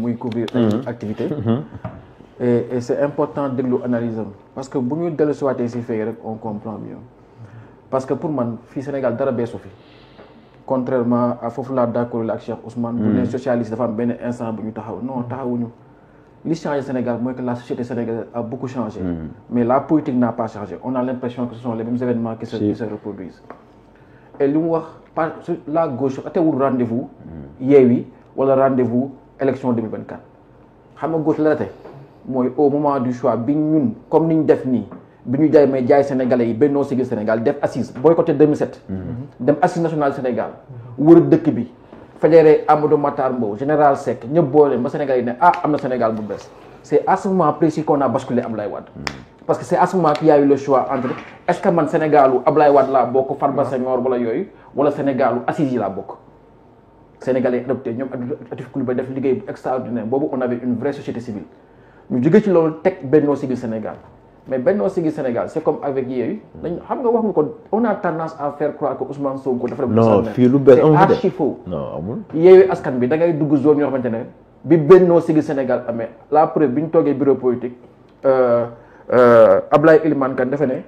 muy couvrir activité et c'est important déglu analyse am parce que bu ñu dellu siwaatee si fay rek on comprend mieux parce que pour man fii Sénégal dara beesu fi contrairement à foofu laa d'accord ak Cheikh Ousmane bu ne socialiste dafa am benn instant bu ñu taxaw non taxawuñu li changé Sénégal mooy que la société sénégalaise a beaucoup changé mais la politique n'a pas changé on a l'impression que ce sont les mêmes événements qui se reproduisent et li mu wax par la gauche atewul rendez-vous Yewwi wala rendez-vous élection 2024 xam nga gauche la rate mooy au moment du choix bi ñun comme ni ñu def nii bi ñu jaay may jaay sénégalais yi Benno Siggil Sénégal def assise boycotté 2007 dem assise nationale Sénégal wër dëkk bi fédéré Amadou Matar Mbow général Seck ñëpp boole ba Sénégal yi ne am na Sénégal bu bees c'est à ce moment précis qu'on a basculé Abdoulaye Wade parce que c'est à ce moment qu'il y a eu le choix entre est-ce que man Sénégalu Abdoulaye Wade laa bokk Farba Senghor wala yooyu wala Sénégalu assise yi laa bokk Sénégalais yi adopté ñoom Atif Coulibaly def liggéey bu extraordinaire boobu on avait une vraie société civile ñu jóge ci loolu teg Benno Siggil Sénégal mais Benno Siggil Sénégal c'est comme avec Yewwi dañ xam nga wax nga ko on a tendance à faire croire que Ousmane Sonko dafa def non fii lu bees amul archi faux non amul Yewwi askan bi da ngay dugg zone yoo xamante ne bi Benno Siggil Sénégal amee la preuve bi ñu toogee bureau politique Ablaye Elimane Kane dafa ne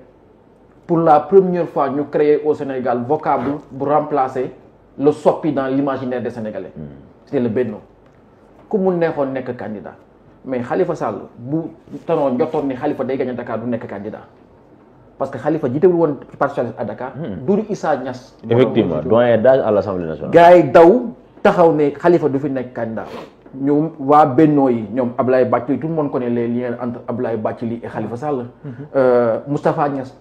pour la première fois ñu créer au Sénégal vocable bu remplacer le soppi dans l'imaginaire des Sénégalais c'était le Benno ku mu neexoon nekk candidat mais Khalifa Sall bu tanoon jotoon ni Khalifa day gagné Dakar du nekk candidat parce que Khalifa jiitewul woon parti socialiste à Dakar. Doudou Issa Niass. effectivement doyen d'âge à l'Assemblée nationale. gars yi daw taxaw ne Khalifa du fi nekk candidat ñoom waa Benno yi ñoom Ablaye Bathily tout le monde connaît les liens entre Ablaye Bathily et Khalifa Sall. Moustapha Niass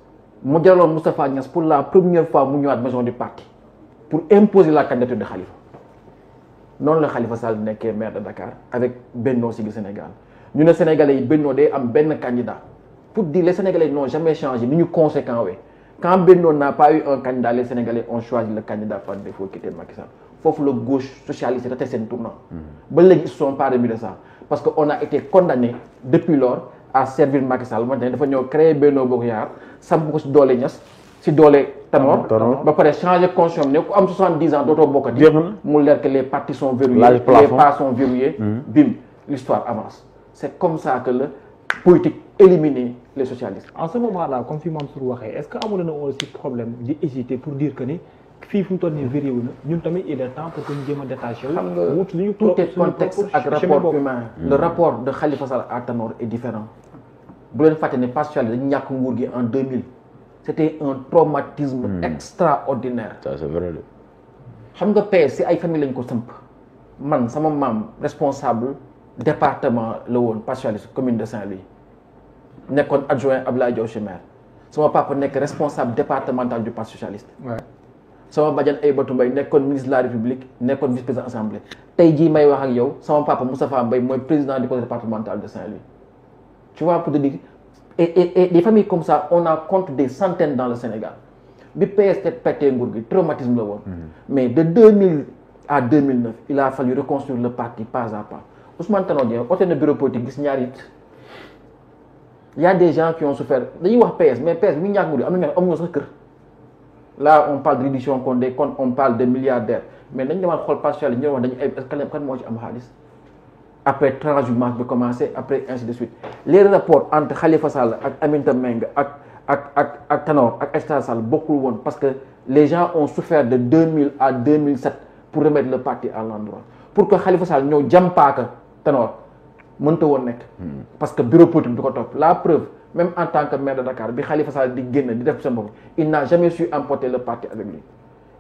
mu jaraloon Moustapha Niass pour la première fois mu ñëwaat maison du parti pour imposer la candidature de Khalifa. noonu la Khalifa Sall nekkee maire de Dakar avec Benno Siggil Sénégal ñu ne Sénégalais yi Benno day am benn candidat pour dire les Sénégalais n'ont jamais changé ni ñu conséquent wee quand Benno n'a pas eu un candidat les Sénégalais ont choisi le candidat par défaut qui était Macky Sall foofu la gauche socialiste rate seen tournant ba léegi ils se sont pas remis de ça parce que on a été condamné depuis lors à servir Macky Sall moo tax dafa ñëw créer Benno Bokk Yaakaar samp ko si doole Niass si doole Tanor ba pare changer constitution ne ku am 70 ans dootoo bokkati mu leer que les partis sont verrouillés les pas sont verrouillés bim l'histoire avance c'est comme ça que le politique éliminer les socialistes en ce moment-là comme fi Mansour waxee est-ce que amul na aussi problème di hésiter pour dire que ni fii fu mu toll nii verrouillé wu na ñun tamit il est temps pour que ñu jéem a détaché wu. xam nga tout est contexte ak rapport humain le rapport de Khalifa Sall à Tanor est différent bu leen fàtte ne parti socialiste dañu ñàkk nguur gi en 2000 c'était un traumatisme extraordinaire. ça c'est vrai. xam nga PS si ay famille lañ ko samp man sama maam responsable département la woon parti socialiste commune de Saint-Louis nekkoon adjoint Abdoulaye Diop maire sama papa nekk responsable départemental du parti socialiste. sama badiane Aïbatou Mbaye nekkoon ministre de la République nekkoon vice-président assemblée tey jii may wax ak yow sama papa Moustapha Mbaye mooy président du conseil départemental de Saint-Louis tu vois pour te dire. Et des familles comme ça on a compte des centaines dans le Sénégal bi PS pété nguur gi traumatisme la woon mais de 2000 à 2009 il a fallu reconstruire le parti pas à pas Ousmane Tanor Dieng oote na bureau politique gis ñaari it y a des gens qui ont souffert dañuy wax PS mais PS bi ñu ñàkk nguur gi am na ñoo amuñu sax kër là on parle de réduction des comptes on parle de milliardaires mais dañ demaat xool parti socialiste ñu wax dañu ay kan moo ci am xaalis après transhumance bi commencé après ainsi de suite les rapports entre Khalifa Sall ak Aminata Mbengue ak Tanor ak Aïssata Tall Sall bokkul woon parce que les gens ont souffert de 2000 à 2007 pour remettre le parti à l'endroit pour que Khalifa Sall ñëw jàmpaaka Tanor mënta woon nekk parce que bureau politique du ko topp la preuve même en tant que maire de Dakar bi Khalifa Sall di génn di def seen bopp il n'a jamais su emporter le parti avec lui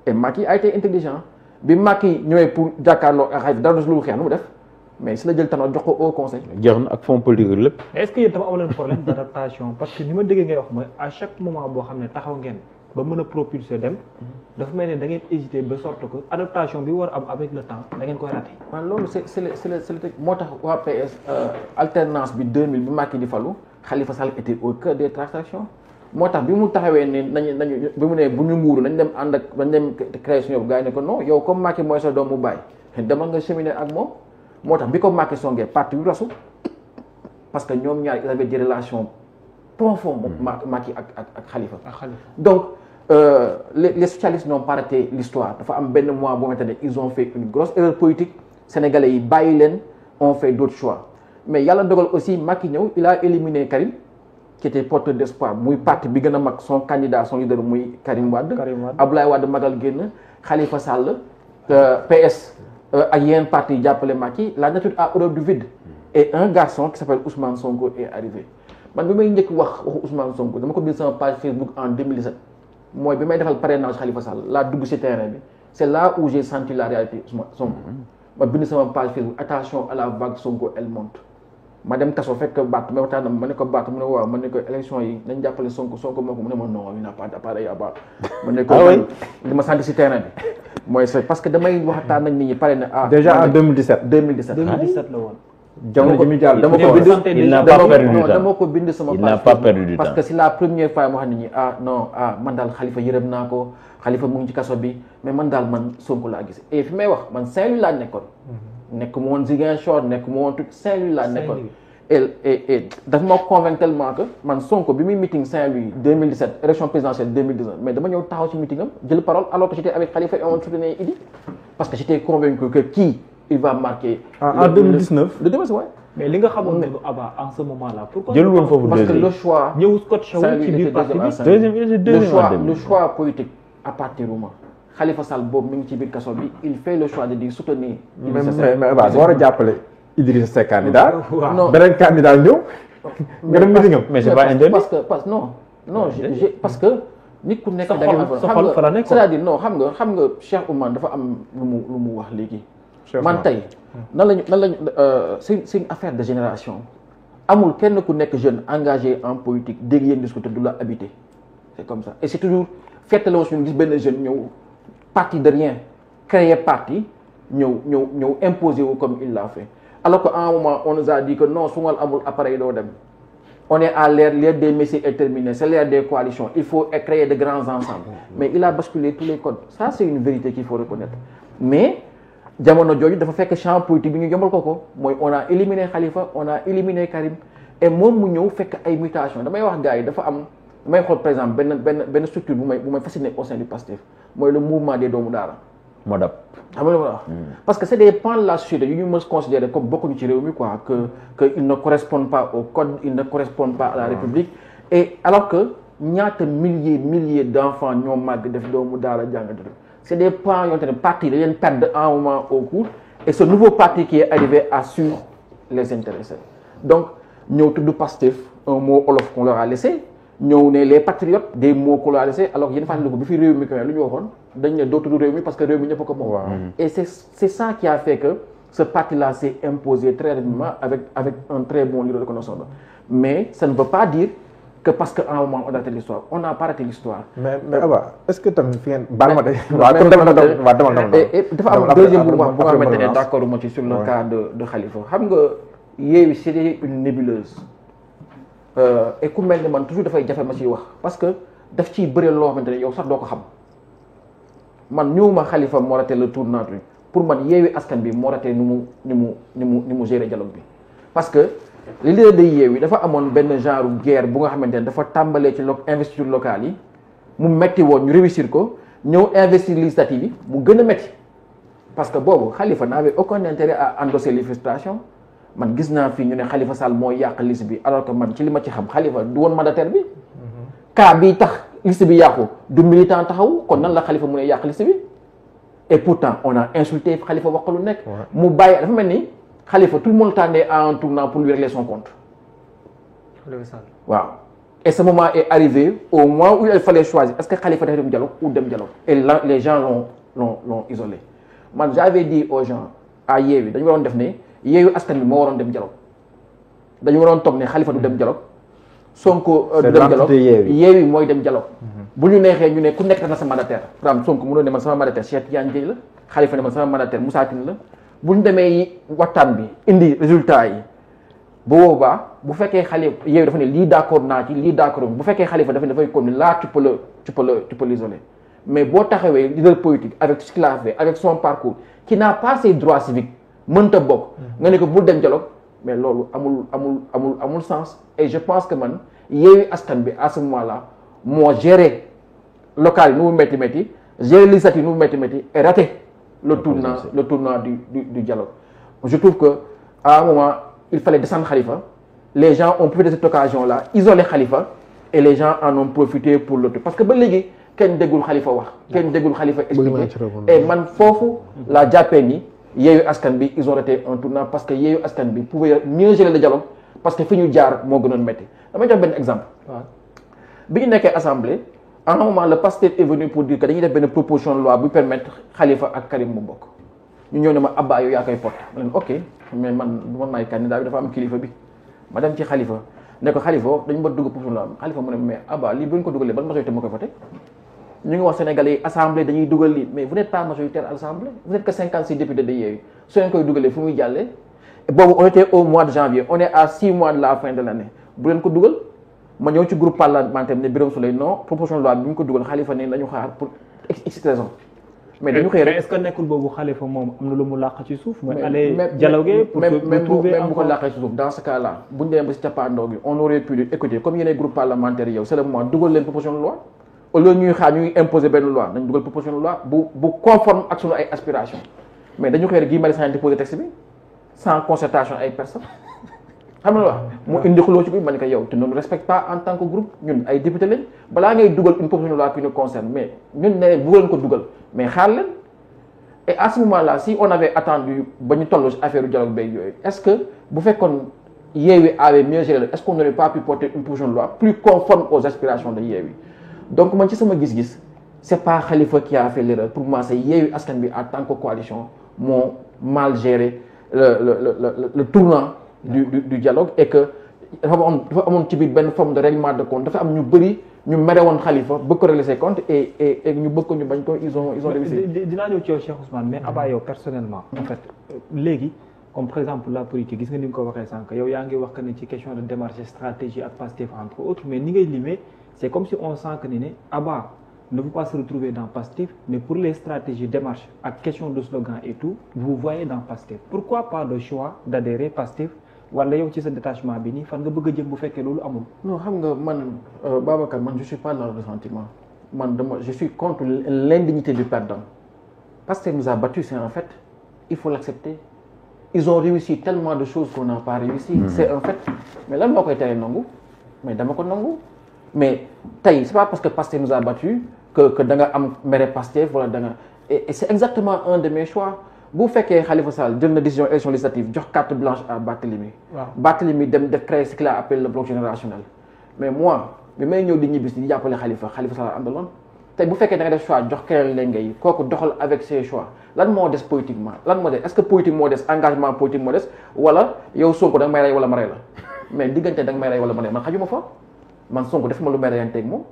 et Macky a été intelligent bi Macky ñëwee pour jàkkaarloo ak Khalifa dara lu xeex nu mu def mais si la jël Tanor jox ko au conseil. jeex na ak fond politique lépp. est-ce que yéen tam amu leen problème d'adaptation parce que ni ma déggee ngay wax mooy à chaque moment boo xam ne taxaw ngeen ba mën a propulser dem dafa mel ne da ngeen hésiter ba sorte que adaptation bi war am avec le temps da ngeen koy raté. waaw loolu c'est le moo tax waa PS alternance bi 2000 bi Macky di falu Khalifa Sall était au cœur des tractations moo tax bi mu taxawee ne nañu bi mu ne bu ñu muuru nañ dem ànd ak nañ dem créer suñu bopp gars yi ne ko non yow comme Macky mooy sa doomu baay demal nga cheminer ak moom. moo tax bi ko Macky songee parti yu rasu parce que ñoom ñaar ils avaient des relations profondes Macky ak Khalifa donc les socialistes n'ont pas raté l'histoire dafa am benn mois boo xamante ne ils ont fait une grosse erreur politique sénégalais yi bàyyi leen ont fait d'autres choix mais yàlla dogal aussi Macky ñëw il a éliminé Karim qui était porteur d'espoir muy parti bi gën a mag son candidat son leader muy Karim Wade Abdoulaye Wade magal génn Khalifa Sall PS ak yeneen parti jàppale Macky la nature a horreur du vide et un garçon qui s'appelle Ousmane Sonko est arrivé man bi may njëkk waxu Ousmane Sonko dama ko bind sama page Facebook en 2017 mooy bi may defal parrainage Khalifa Sall laa dugg ci terrain bi c'est là où j'ai senti la réalité Ousmane Sonko ma bind sama page Facebook attention à la vague Sonko elle monte ma dem kaso fekk baat ma waxtaan ma ne ko baat mu ne waaw ma ne ko élection yi nañ jàppale Sonko moo ko mu ne ma non il n'a pas d'appareil à battre ma ne ko li ma senti ci terrain bi mooy c'est parce que damay waxtaan ak nit ñi pare na déjà en 2017 la woon jamono ji muy jàll dama ko bind il n'a pas perdu du temps dama ko bind sama il n'a pas perdu du temps parce que c'est la première fois ma wax nit ñi man daal Khalifa yërëm naa ko Khalifa mu ngi ci kaso bi mais man daal man Sonko laa gis et fi may wax man Saint-Louis laa nekkoon nekk mu woon Ziguinchor nekk mu woon Saint-Louis laa nekkoon et daf ma convaincre tellement que man Sonko bi muy meeting Saint-Louis 2017 élection présidentielle 2019 mais dama ñëw taxaw ci meeting am jël parole alors que j'étais avec Khalifa et on soutenait Idi parce que j'étais convaincu que kii il va marquer en 2019 le 2019 ouais. mais li nga xamoon ne Abba en ce moment là pourquoi jël woon foofu parce que le choix ñëw Scott Shaw ci biir parti bi le choix politique à partir du moment Khalifa Sall boobu mi ngi ci biir kaso bi il fait le choix de dire soutenir mais Abba war a jàppale Idrissa Seck candidat non beneen candidat ñëw nga dem meeting am mais c'est pas interdit parce que non parce que nit ku nekk da nga c'est-à-dire non xam nga Cheikh Oumar dafa am lu mu wax léegi man tey nan lañu c'est une affaire de génération amul kenn ku nekk jeune engagé en politique dégg yéen discuter du la habité c'est comme ça et c'est toujours fête la suñu gis benn jeune ñëw parti de rien créer parti ñëw imposer wu comme il l'a fait alors qu'à un moment on nous a dit que non su ngal amul appareil doo dem on est à l'ère des messieurs est terminée c'est l'ère des coalitions il faut créer de grands ensembles mais il a basculé tous les codes ça c'est une vérité qu'il faut reconnaître mais jamono jooju dafa fekk champ politique bi ñu yombal ko mooy on a éliminé Khalifa on a éliminé Karim et moom mu ñëw fekk ay mutations damay wax gars yi dafa am damay xool par exemple benn structure bu may fasciné au sein du PASTEF mooy le mouvement des doomu daara Modap xam nga lu ma wax parce que c'est des pans de la société yu ñu mës considérer comme bokkuñu ci réew mi quoi que ils ne correspondent pas au code ils ne correspondent pas à la République et alors que ñaata milliers d'enfants ñoo màgg def doomu daara jàng c'est des pans yoo xam ne parti da leen perdre un moment au cours et ce nouveau parti qui est arrivé a su les intéresser donc ñëw tudd Pastef un mot olof qu'on leur a laissé ñëw ne les patriotes des mots qu'on leur a laissé alors yéen fàttali ko bi fi réew mi ko lu ñu waxoon dañ ne doo tudd réew mi parce que réew mi ñëpp ko moom et c'est ça qui a fait que ce parti-là s'est imposé très rapidement avec un très bon leader de connaissance mais ça ne veut pas dire que parce que à un moment on a raté l'histoire on n'a pas raté l'histoire mais Abba est-ce que tamit fi ngeen baal ma de dafa am deuxième bu nga xamante ne d'accord ma ci sur le cas de Khalifa xam nga Yewwi c'est une nébuleuse et ku mel ni man toujours dafay jafe ma ciy wax parce que daf ciy bëre loo xamante ne yow sax doo ko xam man ñëwuma Khalifa moo raté le tournant pour man Yewwi Askan bi moo raté ni mu gérer dialogue bi parce que li leader de Yewwi dafa amoon benn genre guerre bu nga xamante ne dafa tàmbalee ci investiture locale yi mu metti woon ñu réussir ko ñëw investir législative yi mu gën a metti parce que boobu Khalifa n'avait aucun intérêt à endosser les frustrations man gis naa fii ñu ne Khalifa Sall moo yàq liste bi alors que man ci li ma ci xam Khalifa du woon mandataire bi cas bi tax liste bi yàqu du militant taxaw kon nan la Khalifa mu ne yàq liste bi et pourtant on a insulté Khalifa wax lu nekk mu bàyyi dafa mel ni Khalifa tout le monde l'attendait à un tournant pour lui régler son compte waaw et ce moment est arrivé au moment où il fallait choisir est-ce que Khalifa dafa dem dialogue ou dem dialogue et là les gens l'ont isolé man j'avais dit aux gens à Yewwi dañu waroon def ne Yewwi Askan bi moo waroon dem dialogue dañu waroon toog ne Khalifa du dem dialogue Sonko du dem dialogue Yewwi mooy dem dialogue bu ñu neexee ñu ne ku nekk na sa mandataire par exemple Sonko mënoon ne man sama mandataire Cheikh Tidiane Dièye la Khalifa ne man sama mandataire Moussa Tine la bu ñu demee waxtaan bi indi résultat yi bu boobaa bu fekkee Khalifa Yewwi dafa ne lii d'accord naa ci lii d'accord bu fekkee Khalifa dafa ne dafay kon là tu peux l'isoler mais boo taxawee leader politique avec ce qu'il a fait avec son parcours qui n'a pas ses droits civiques mënta bokk nga ne ko bul dem dialogue mais loolu amul sens et je pense que man Yewwi Askan bi à ce moment-là moo géré local yi nu mu métti géré législative nu mu métti et raté le tournant du dialogue je trouve que à un moment il fallait descendre Khalifa les gens ont profité de cette occasion là isoler Khalifa et les gens en ont profité pour l'autre parce que ba léegi kenn déggul Khalifa wax kenn déggul Khalifa expliquer et man foofu la jàppee ni Yewwi Askan Wi ils ont raté un tournant parce que Yewwi Askan Wi pouvait mieux gérer le dialogue parce que fi ñu jaar moo gënoon métti damay jox benn exemple bi ñu nekkee assemblée à un moment le Pastef est venu pour dire que dañuy def benn proposition de loi bu permettre Khalifa ak Karim mu bokk ñu ñëw ne ma Abba yow yaa koy porte ma leen ok mais man maay candidat bi dafa am kilifa bi ma dem ci Khalifa ne ko Khalifa dañu ma dugg proposition de loi Khalifa mu ne mais Abba lii bu ñu ko dugalee ban majorité moo koy voté ñu ngi wax Sénégalais yi assemblée dañuy dugal lii mais vous n'êtes pas majoritaire à l'assemblée vous n'êtes que 56 députés de Yewwi su leen koy dugalee fu muy jàllee boobu on était au mois de janvier on est à 6 mois de la fin de l'année bu leen ko dugal ma ñëw ci groupe parlementaire ne Birame Souleye non proposition de loi bi ñu ko dugal Khalifa ne nañu xaar pour x raison mais dañu xëy rek est-ce que nekkul boobu Khalifa moom am na lu mu làq ci suuf mooy aller dialoguer pour trouver même bu ko làqee ci suuf dans ce cas là bu ñu demee ba si cappaandaw gi on aurait pu dire écoutez comme yéenay groupe parlementaire yow c'est le moment dugal leen proposition de loi au lieu ñuy xaar ñuy imposer benn loi nañ dugal proposition de loi bu conforme ak sunu ay aspirations mais dañu xëy rek Guy Marius Sagna déposer texte bi sans concertation ay personnes xam nga wax mu indi xuloo ci bi man ko yow te ne nous respecte pas en tant que groupe ñun ay député lañ balaa ngay dugal une proposition de loi qui nous concerne mais ñun ne bu leen ko dugal mais xaar leen et à ce moment là si on avait attendu ba ñu toll affaire dialogue beeg yooyu est-ce que bu fekkoon Yewwi avait mieux géré est-ce qu'on n'aurait pas pu porter une proposition de loi plus conforme aux aspirations de Yewwi donc man ci sama gis-gis c'est pas Khalifa qui a fait l'erreur pour moi c'est Yewwi Askan Wi en tant que coalition moo mal géré le tournant du dialogue et que dafa amoon ci biir benn forme de règlement de compte dafa am ñu bëri ñu mere woon Khalifa bëgg ko régler ses comptes et ñu bëgg ko ñu bañ ko ils ont réussi. dinaa ñëw ci yow Cheikh Ousmane mais Abba yow personnellement en fait léegi comme par exemple la politique gis nga ni nga ko waxee sànq yow yaa ngi wax que ne ci question de démarche stratégie ak Pastef entre autres mais ni ngay limee c'est comme si on sent que ni ne Abba ne peut pas se retrouver dans Pastef mais pour les stratégies démarches ak question de slogan et tout vous voyez dans Pastef pourquoi pas le choix d'adhérer Pastef wala yow ci sa détachement bi nii fan nga bëgg a jëm bu fekkee loolu amul. non xam nga man Babacar man je suis pas dans le ressentiment man je suis contre l'indignité du perdant Pastef nous a battus c'est un fait il faut l'accepter ils ont réussi tellement de choses qu'on n'a pas réussi c'est un fait mais lan moo koy tere nangu mais dama ko nangu mais tey c'est pas parce que Pastef nous a battus que da nga am mere Pastef wala da nga et c'est exactement un de mes choix bu fekkee Khalifa Sall jël na décision élection législative jox carte blanche à Barthélémy Barthélémy dem def créer ce qu'il a appelé le bloc générationnel mais moi bi may ñëw di ñibbisi di jàppale Khalifa Sall àndaloon tey bu fekkee da nga def choix jox keneen leen ngay kooku doxal avec ses choix lan moo des politiquement lan moo des est-ce que politique moo des engagement politique moo des wala yow Sonko da nga may rey wala ma rey la mais diggante da nga may rey wala ma rey man xajuma fa man Sonko def ma lu may reyanteeg moom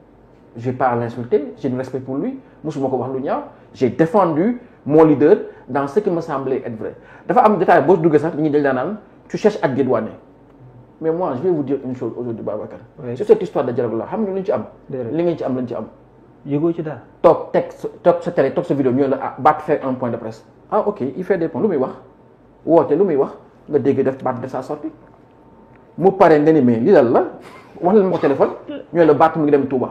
j'ai pas à l'insulter j'ai du respect pour lui musuma ko wax lu ñaaw j'ai défendu mon leader dans ce qui me semblait être vrai dafa am détail boo duggee sax nit ñi dañ la naan tu cherches à dédouaner mais moi je vais vous dire une chose aujourd'hui Babacar sur cette histoire de dialogue là xam nga lu ñu ci am li ngeen ci am lañ ci am yëgoo ci dara toog sa télé toog sa vidéo ñu la ah Bat fait un point de presse ah ok il fait des points lu muy wax woote lu muy wax nga dégg def Bat de sa sortie mu pare nga ni mais lii dal la wax leen ma ko téléphone ñu la Bat mu ngi dem Touba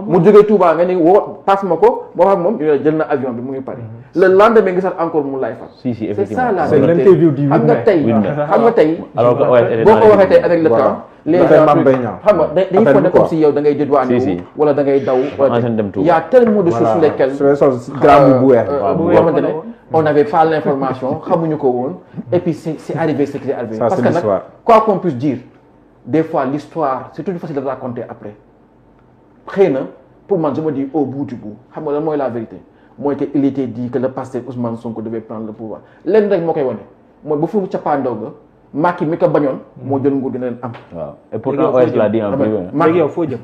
mu jógee Touba nga ni woo passe ma ko boo xam moom jël na avion bi mu ngi Paris le lendemain nga sax encore mu lay fa c'est ça la l'interview du 8 mai xam nga tey boo ko waxee tey avec le temps les gens xam nga dañuy foog comme si yow da ngay dédouaner wala da ngay daw il y a tellement de choses sur lesquelles grand bu weex boo xamante ne on n'avait pas l'information xamuñu ko woon et puis c'est arrivé ce qui est arrivé parce que nag quoi qu'on puisse dire des fois l'histoire c'est toujours facile de raconter après xëy na pour man je me dis au bout du bout xam nga lan mooy la vérité mooy que il était dit que le pasteur Ousmane Sonko devait prendre le pouvoir lenn rek moo koy wane mooy ba fu cappaandaw ga Macky mi ko bañoon moo jël nguur gi na leen am. waaw et pourtant OS l'a dit en privé. léegi yow foo jëm.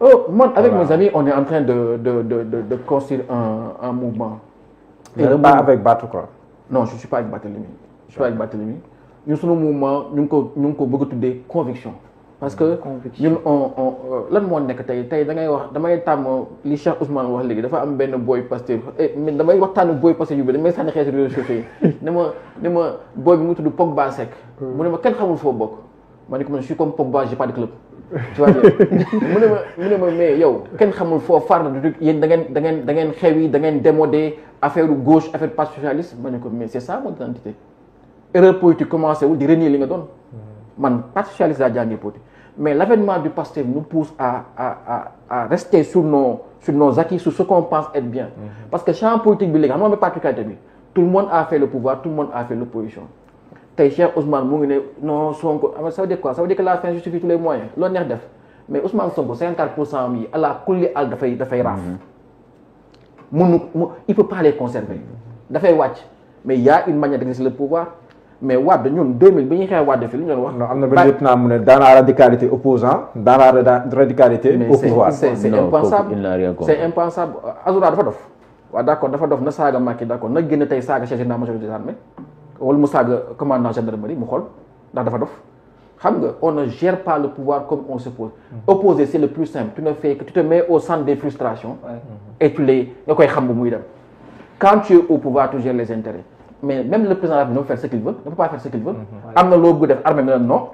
oh man avec mes amis on est en train de construire un mouvement. et pas avec Batou quoi. non je suis pas avec Barthélémy. je suis pas avec Barthélémy ñun sunu mouvement ñu ngi ko bëgg a tuddee conviction. parce que ñun on lan moo nekk tey da ngay wax damay tàmm li Cheikh Ousmane wax léegi dafa am benn boy Pastef mais damay waxtaanu boy Pastef yu bëri damay sànni xeetu réseaux sociaux yi ne ma boy bi mu tudd Pogba Seck mu ne ma kenn xamul foo bokk ma ne ko man je suis comme Pogba j'ai pas de club tu vois mu ne ma mais yow kenn xamul foo far na du yéen da ngeen xew yi da ngeen démodé affaire gauche affaire parti socialiste ma ne ko mais c'est ça mon identité erreur politique commencé wul di renier li nga doon man parti socialiste laa jàngee politique mais l'avènement du PASTEF nous pousse à rester sur nos acquis, sur ce qu'on pense être bien. Parce que champ politique bi léegi xam nga particularité bi tout le monde a fait le pouvoir, tout le monde a fait l'opposition. tey Cheikh Ousmane mu ngi ne non Sonko ça veut dire quoi, ça veut dire que la fin justifie tous les moyens loolu neex def mais Ousmane Sonko 54% yi à la kulli al dafay raaf. Il peut pas les conserver dafay wàcc mais il y a une manière d'exercer le pouvoir. mais Wade ñun 2000 bi ñuy xeex Wade fi li ñu doon wax. non am na benn yëpp naa mu ne dans la radicalité opposant dans la radicalité au pouvoir. c'est impensable c'est impensable Azoura dafa dof waaw d'accord dafa dof na saaga Macky d'accord na génn tey saaga chef d'état-major des armées wala mu saaga commandant gendarmerie mu xool ndax dafa dof xam nga on ne gère pas le pouvoir comme on se pose. Opposer c'est le plus simple tu ne fais que tu te mets au centre des frustrations. et tu les nga koy xam bu muy dem quand tu es au pouvoir tu gères les intérêts. mais même le président ne peut faire ce qu'il veut ne peut pas faire ce qu'il veut. am na loo bëgg def armée ne la non.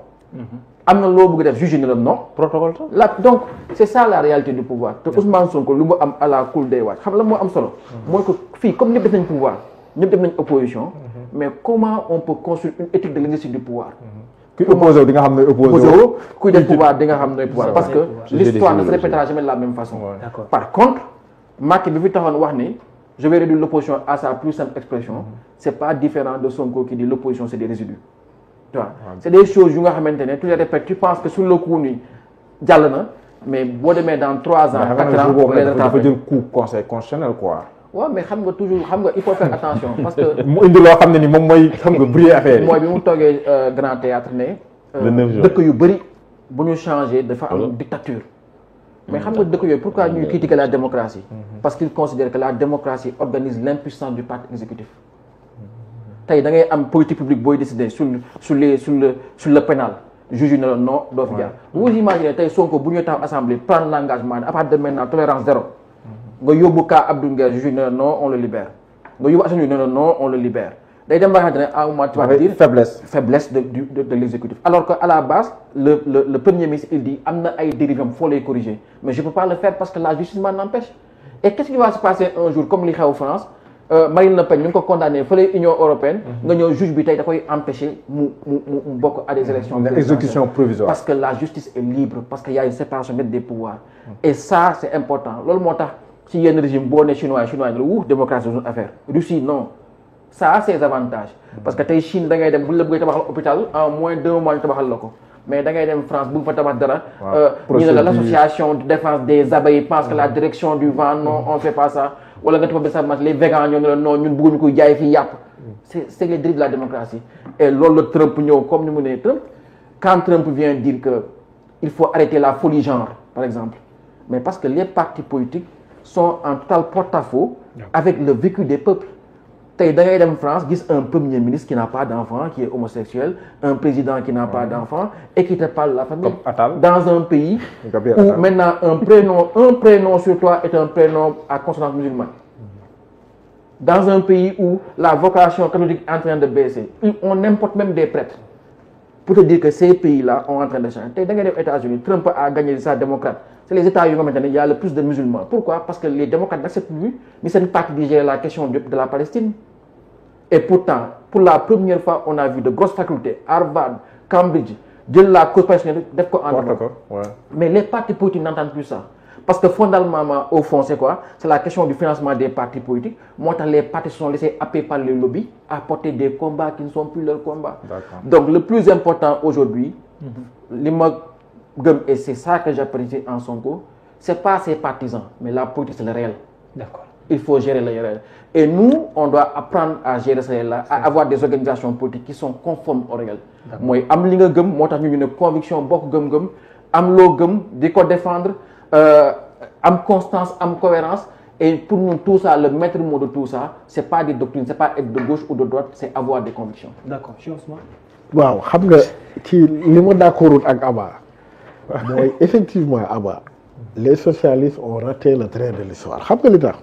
am na loo bëgg def juge ne la non. protocole là donc c'est ça la réalité du pouvoir te Ousmane Sonko lu mu am à la cool day waaj xam la moo am solo. mooy que fii comme ñëpp def nañ pouvoir ñëpp def nañ opposition. mais comment on peut construire une éthique de l'exercice du pouvoir. kuy opposé di nga xam ne opposé kuy def pouvoir di nga xam ne pouvoir parce que l'histoire ne se répétera jamais de la même façon. par contre Macky bi fi taxoon wax ni. je vais réduire l'opposition à sa plus simple expression. C'est pas différent de Sonko qui dit l'opposition c'est des résidus. Tu vois, c'est des choses yu nga xamante ne tu les répètes tu penses que sur le coup nii jàll na mais boo demee dans 3 ans 4 ans dafa jël coup conseil constitutionnel quoi. waaw mais xam nga toujours xam nga il faut faire attention parce que. mu indi loo xam ne ni moom mooy xam nga briller affaire yi. mooy bi mu toogee Grand Théâtre ne. le 9 juin dëkk yu bëri bu ñu changé dafa am dictature. mais xam nga dëkk yooyu pourquoi ñuy critiquer la démocratie. parce qu'ils considèrent que la démocratie organise l'impuissance du parti exécutif. tey da ngay am politique publique booy décider sur le pénal juge ne la non doo fi jaar. vous imaginez tey Sonko bu ñu taxaw assemblée prendre l'engagement à partir de maintenant tolérance zéro. nga yóbbu cas Abdou Nguer juge ne la non on le libère. nga yóbbu Assane ne la non on le libère. day dem ba nga xamante ne à un moment tu vas dire faiblesse de l'exécutif alors que à la base le premier ministre il dit am na ay dérives am faut les corriger mais je peux pas le faire parce que la justice m'en empêche et qu'est-ce qui va se passer un jour comme li xew France Marine Le Pen ñu ngi ko condamné fële Union européenne nga ñëw juge bi tey da koy empêcher mu bokk à des élections exécution provisoire parce que la justice est libre parce que y a une séparation nette des pouvoirs et ça c'est important loolu moo tax ci yenn régime boo ne chinois ne la démocratie c'est une affaire Russie non ça a ses avantages parce que tey Chine da ngay dem bu la bëggee tabaxal hôpital en moins de 2 mois ñu tabaxal la ko mais da ngay dem France bu fa tabax dara ñu ne la l'association de défense des abeilles pense que la direction du vent non on fait pas ça wala nga tafa ba sa match les végans ñoo ne la non ñun bëgguñu koy jaay fii yàpp c'est les dérives de la démocratie et loolu la Trump ñëw comme ni mu ne Trump quand Trump vient dire que il faut arrêter la folie genre par exemple mais parce que les partis politiques sont en total porte-à-faux avec le vécu des peuples tey da ngay dem France gis un premier ministre qui n'a pas d'enfant qui est homosexuel un président qui n'a pas d'enfant et qui te parle de la famille dans un pays où maintenant un prénom sur toi est un prénom à consonance musulmane dans un pays où la vocation catholique est en train de baisser on importe même des prêtres pour te dire que ces pays-là sont en train de changer tey da ngay dem États-Unis Trump a gagné sa démocrate c'est les États yu nga xamante ne y a le plus de musulmans pourquoi parce que les démocrates n'acceptent plus ni seen parti di gérer la question de la Palestine et pourtant pour la première fois on a vu de grosses facultés Harvard Cambridge jël la cause palestinienne def ko en mais les partis politiques n'entendent plus ça parce que fondamentalement au fond c'est quoi c'est la question du financement des partis politiques moo tax les partis se sont laissés happer par les lobbies à porter des combats qui ne sont plus leurs combats donc le plus important aujourd'hui li ma gëm et c'est ça que j'apprécie en Sonko c'est pas ses partisans mais la politique c'est le réel d'accord il faut gérer le réel et nous on doit apprendre à gérer ce réel là à avoir des organisations politiques qui sont conformes au réel mooy am li nga gëm moo tax ñu ne conviction bokk gëm-gëm am loo gëm di ko défendre am constance am cohérence et pour nous tout ça le maître mot de tout ça c'est pas des doctrines c'est pas être de gauche ou de droite c'est avoir des convictions d'accord Ousmane waaw xam nga ci li ma d'accordul ak Abba mooy effectivement Abba les socialistes ont raté le train de l'histoire xam nga li tax